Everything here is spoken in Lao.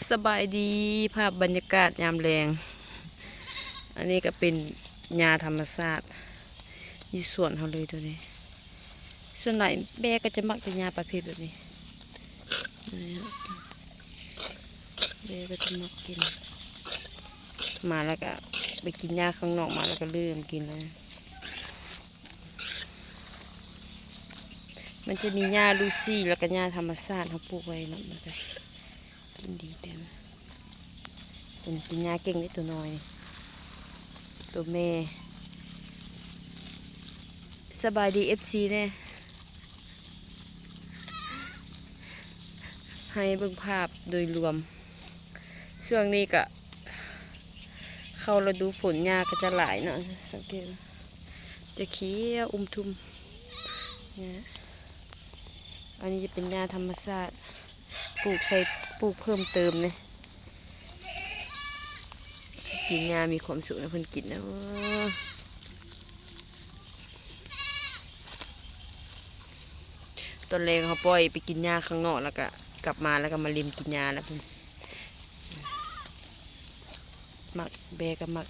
ສະບາຍດີ ພາບບັນຍາກາດຍາມແລງ. ອັນນີ້ກໍເປັນຫຍ້າທຳມະຊາດຢູ່ສວນເຮົາເລີຍໂຕນີ້. ສ່ວນຫຼາຍແບ້ກໍຈະມັກແຕ່ຫຍ້າປະເພດແບບນີ້. ແບ້ກໍຈະມັກກິນ ມາແລ້ວກໍໄປກິນຫຍ້າຂ້າງນອກ ມາແລ້ວກໍເລີ່ມກິນເລີຍ. ມັນຈະມີຫຍ້າລູຊີ ແລ້ວກໍຫຍ້າທຳມະຊາດເຮົາປູກໄວ້ເນາະ ມັນກໍກິນດີເຕີມ. ເພິ່ນກິນຫຍ້າເກັ່ງເດ້ ໂຕນ້ອຍນີ້ ໂຕແມ່. ສະບາຍດີ ເອັຟຊີ ແດ່. ໃຫ້ເບິ່ງພາບໂດຍລວມ ຊ່ວງນີ້ກະເຂົ້າລະດູຝົນ ຫຍ້າກໍຈະຫຼາຍເນາະ ສັງເກດຈະຂຽວອຸ້ມທຸ່ມ. ອັນນີ້ຈະເປັນຫຍ້າທຳມະຊາດ ປູກໃສ່ ປູກເພີ່ມເຕີມເດ້. ກິນຫຍ້າມີຄວາມສຸກນະ ເພິ່ນກິນນະ. ຕອນແລງເຮົາປ່ອຍໄປກິນຫຍ້າຂ້າງນອກ ແລ້ວກະກັບມາ ແລ້ວກະມາຫຼິ້ນກິນຫຍ້າແລ້ວ ເພິ່ນມັກ ແບ້ກໍມັກ.